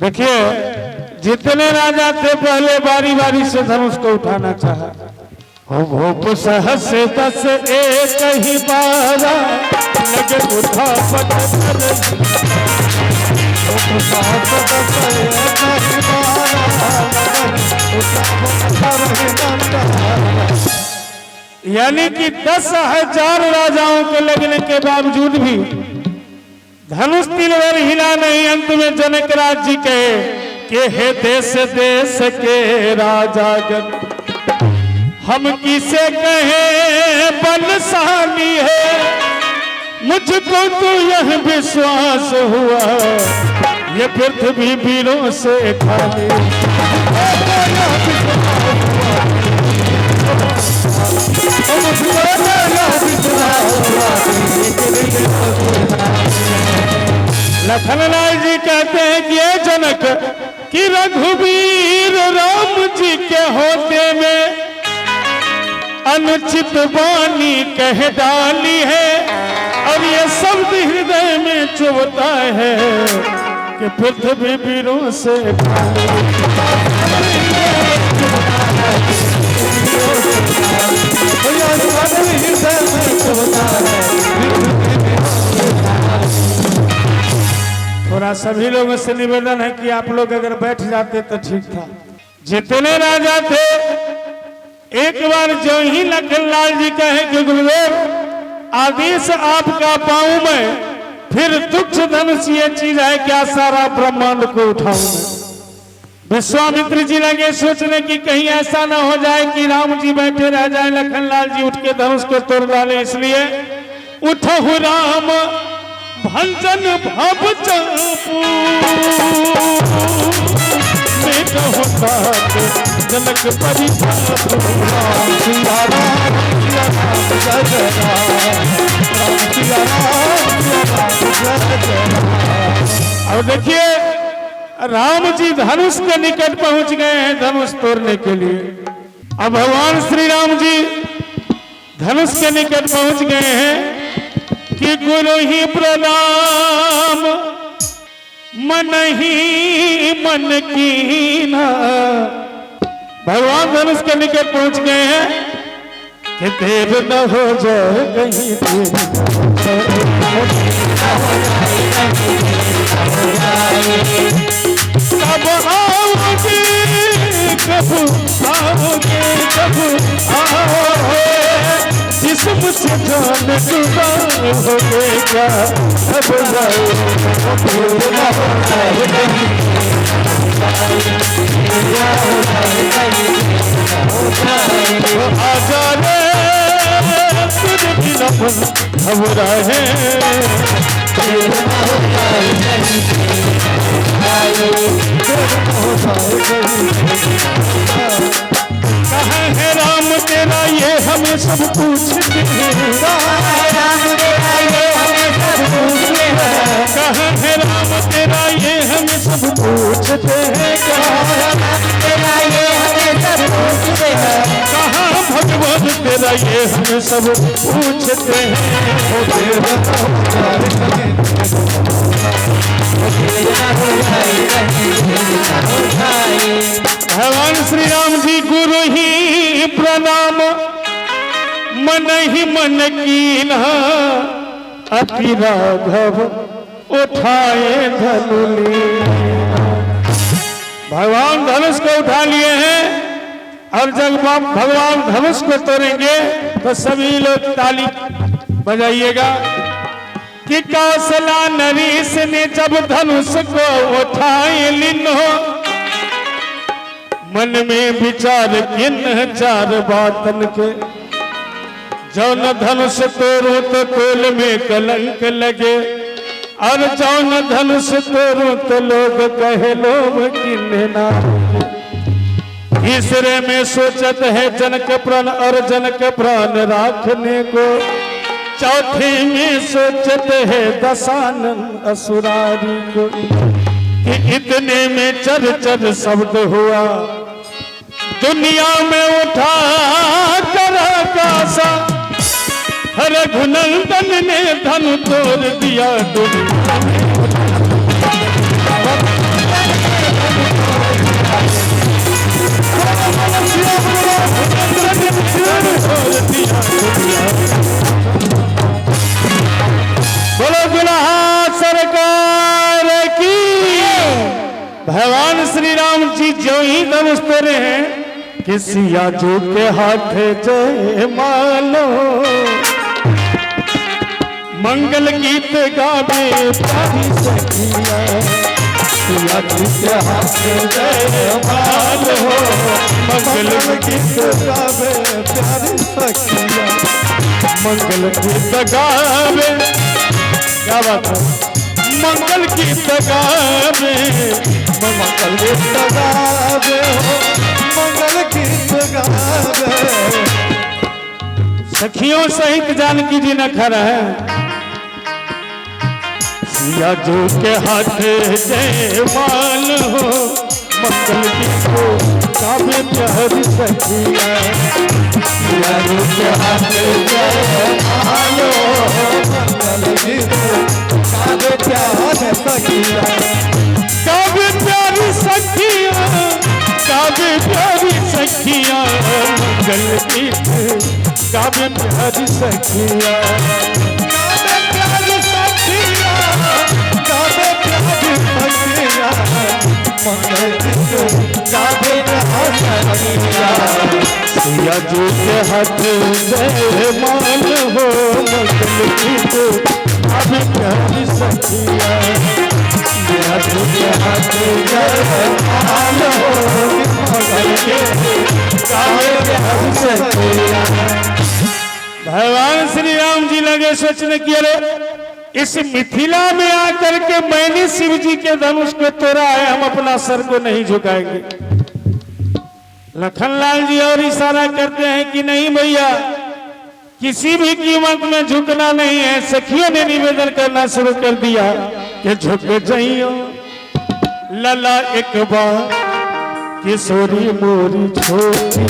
देखिए, जितने राजा थे पहले बारी बारी से धनुष को उठाना चाहा। हो भूप सहस दस एक ही बारा, लगे उठा पट कर। भूप सहस दस एक ही बारा, लगे उठा पट कर। यानी कि 10,000 राजाओं के लगने के बावजूद भी धनुष तिलवर हिला नहीं। अंत में जनक राज जी कहे कि हे देश देश के राजागण, हम किसे कहे बलशाली है, मुझको तो यह विश्वास हुआ ये पृथ्वी वीरों से खाली। लखनलाल जी कहते हैं कि ये जनक कि रघुवीर राम जी के होते में अनुचित वाणी कह डाली है, और ये शब्द हृदय में चुभता है कि पृथ्वी वीरों से खाली। थोड़ा सभी लोगों से निवेदन है कि आप लोग अगर बैठ जाते तो ठीक था। जितने राजा थे, एक बार जो ही लखनलाल जी कहे कि गुरुदेव आदेश आपका पाऊं मैं, फिर तुच्छ धनुष ये चीज है क्या सारा ब्रह्मांड को उठाऊं मैं। विश्वामित्र जी लगे सोचने की कहीं ऐसा ना हो जाए कि राम जी बैठे रह जाए, लखनलाल जी उठ के धनुष को तोड़ डाले, इसलिए उठहु राम भंजन भव चंपू, मैं कहूँ तात जनक परिताप। राम सिया राम सिया राम जय जय राम, राम सिया राम सिया राम जय जय राम। और देखिए राम जी धनुष के निकट पहुंच गए हैं धनुष तोड़ने के लिए। अब भगवान श्री राम जी धनुष के निकट पहुंच गए हैं कि गुरु ही प्रणाम मन ही मन कीना। भगवान धनुष के निकट पहुंच गए हैं कि देर न हो जाए कहीं देर न हो जाए। कब आओगे कब आओगे कब आओगे, जिस्म से जान जुदा होगे क्या कब आओगे। आजा रे तेरे बिना मन घबरा है। कहाँ है राम तेरा ये हमें सब पूछते हैं, राम तेरा ये हमें सब पूछते हैं, कहाँ है राम तेरा ये हमें सब पूछते हैं, कहाँ राम तेरा ये हमें सब पूछते हैं, कहाँ भगवान तेरा ये हमें सब पूछते हैं। भगवान श्री राम जी गुरु ही प्रणाम मन ही मन कीन्हा, अति राघव उठाए धनुष। भगवान धनुष को उठा लिए हैं और जब भगवान धनुष को तोड़ेंगे तो सभी लोग ताली बजाइएगा कि कौशला नरेश ने जब धनुष को उठाए लिनो, मन में विचार किन चार बातन के, जौन धनुष तोड़ो तो कुल में कलंक लगे, और जौन धनुष तोड़ो तो लोग कहे लोभ किन्ने ना। तीसरे में सोचत है जनक प्राण और जनक प्राण राखने को, चौथे में सोचत है दशानन असुरारी को, कि इतने में चर चर शब्द हुआ दुनिया में उठा कर आकाशा, रघुनंदन ने धनु तोड़ दिया दुनिया में। भगवान श्री राम जी जो ही धनुष तोड़े हैं कि सिया जी के हाथ जय मालो, मंगल गीत गावे प्यारी सखिया। सिया जी के हाथ जय मालो, मंगल गीत गावे प्यारी सखिया। मंगल गीत गावे, क्या बात है, मंगल गीत गावे, मंगल गीत गावे हो, मंगल गीत गावे। सखियों सहित जानकी जी न खड़ा है। सिया जी के हाथ जय माल हो, मंगल गीत गावे प्यारी सखिया। सिया जी के हाथ जय माल हो, मंगल गीत गावे प्यारी सखिया। गावे प्यारी सखिया, गावे प्यारी सखिया, मंगल गीत गावे प्यारी सखिया। गावे प्यारी सखिया, गावे प्यारी सखिया, मंगल गीत गावे प्यारी सखिया। सिया जी के हाथ जय माल हो, मंगल गीत गावे प्यारी सखिया। सिया जी के हाथ जय माल हो, मंगल गीत गावे प्यारी सखिया। भगवान श्री राम जी लगे सोचने की, अरे इस मिथिला में आकर के मैंने शिव जी के धनुष को तोड़ा है, हम अपना सर को नहीं झुकाएंगे। लखनलाल जी और इशारा करते हैं कि नहीं भैया, किसी भी कीमत में झुकना नहीं है। सखियों ने निवेदन करना शुरू कर दिया कि झुक जाइयो लला एक बार, किशोरी मोरी छोटी।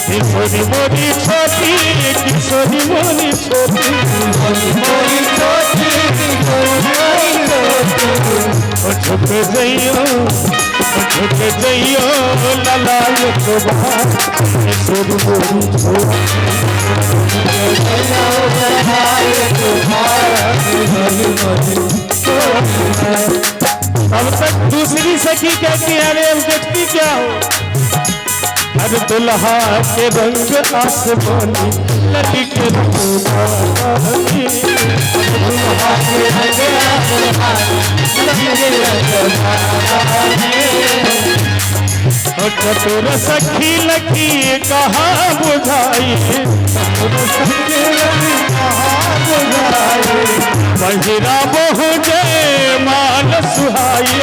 किशोरी मोरी छोटी, किशोरी मोरी छोटी, मोरी छोटी, झुक जाइयो, झुक जाइयो लला एक बार, किशोरी मोरी छोटी। अब तक दूसरी सखी कहती है, अरे अब देखती क्या हो, अरे दुल्हा के रंग आसमानी, लड़ी के रंग बादामी। दुल्हा के रंग आसमानी, लड़ी के रंग बादामी। चतुर सखी लकी कहाँ बुझाई, चतुर सखी लकी कहाँ बुझाई। बहिरा बहु जय माल सुहाई,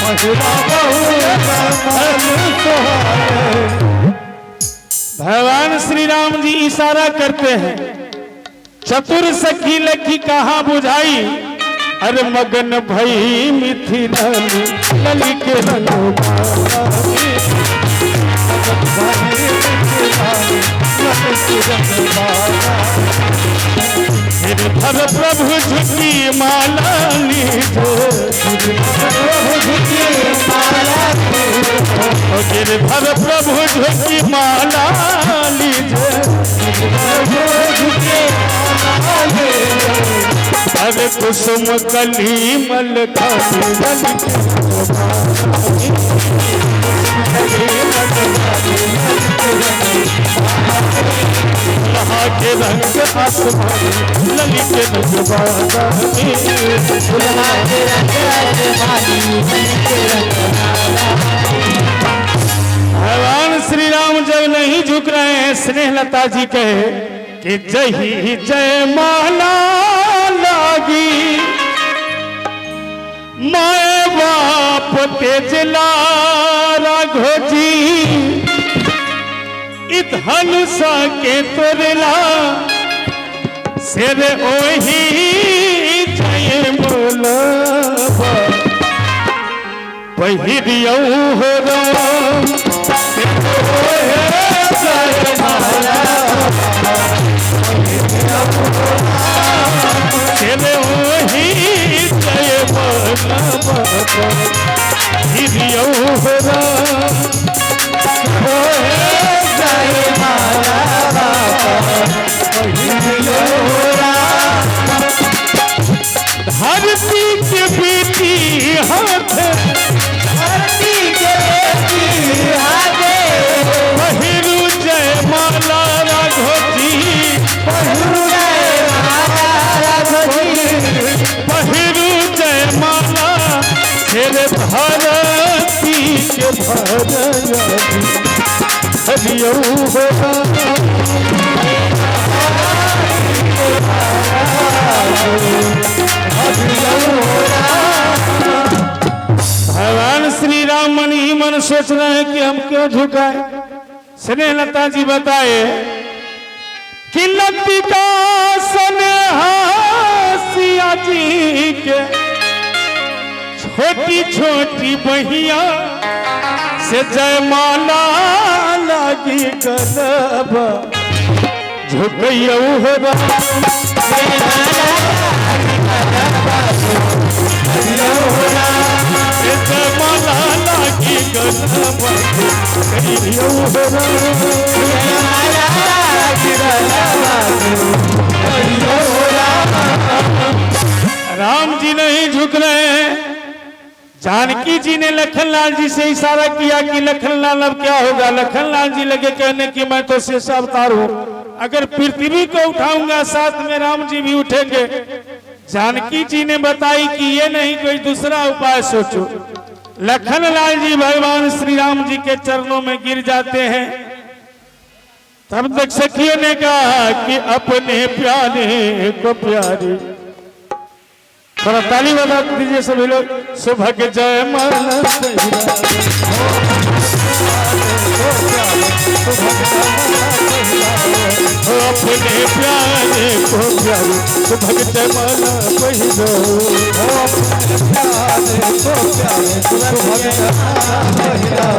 बहिरा बहु जय माल सुहाई। भगवान श्री राम जी इशारा करते हैं, चतुर सखी लखी कहाँ बुझाई, अरे मगन भई मिथिला लली के रंग बादामी। गिरधर प्रभु झुकी माला लीजो, गिरधर प्रभु झुकी माला लीजे। अरे कुसुम कली मल के रंग आसमानी, लली के रंग बादामी। दुल्हा के रंग आसमानी, लली के रंग बादामी। भगवान श्री राम जब नहीं झुक रहे हैं, स्नेहलता जी कहे कि जय जय माला लागी, माए बाप तेजला राघो जी, धनुषा के तोरला सिर ओही जय बोला, पहिरियौ हो राम जय माला, सिर ओही जय बोला, पहिरियौ हो राम जय माला, पहिरियौ। धरती के बेटी हाथ, धरती के बेटी हाथे, पहिरू जय माला राघोजी, पहिरू जय माला राघोजी, पहिरू जय माला फिर धरती के भरती हरियो हो भगवान श्री राम मन ही मन सोच रहे हैं कि हम क्यों झुकाए। स्नेहलता जी बताए कि लतिका स्नेहा जी के छोटी छोटी बहिया से जयमाला लगी गलब झुकैयो हो राम, जयमाला लगी गलब झुकैयो हो राम। राम जी नहीं झुक रहे हैं। जानकी जी ने लखनलाल जी से इशारा किया कि लखनलाल अब क्या होगा। लखनलाल जी लगे कहने कि मैं तो शेष अवतार हूं, अगर पृथ्वी को उठाऊंगा साथ में राम जी भी उठेंगे। जानकी जी ने बताई कि ये नहीं, कोई दूसरा उपाय सोचो। लखनलाल जी भगवान श्री राम जी के चरणों में गिर जाते हैं। तब तक सखियों ने कहा कि अपने प्यारे को प्यारी, थोड़ा ताली बजा दीजिए सभी लोग। सुभग जय माला अपने प्यारे को प्यारी, सुभग जय माला पहिरो, अपने प्यारे को प्यारे, सुभग जय माला पहिरो।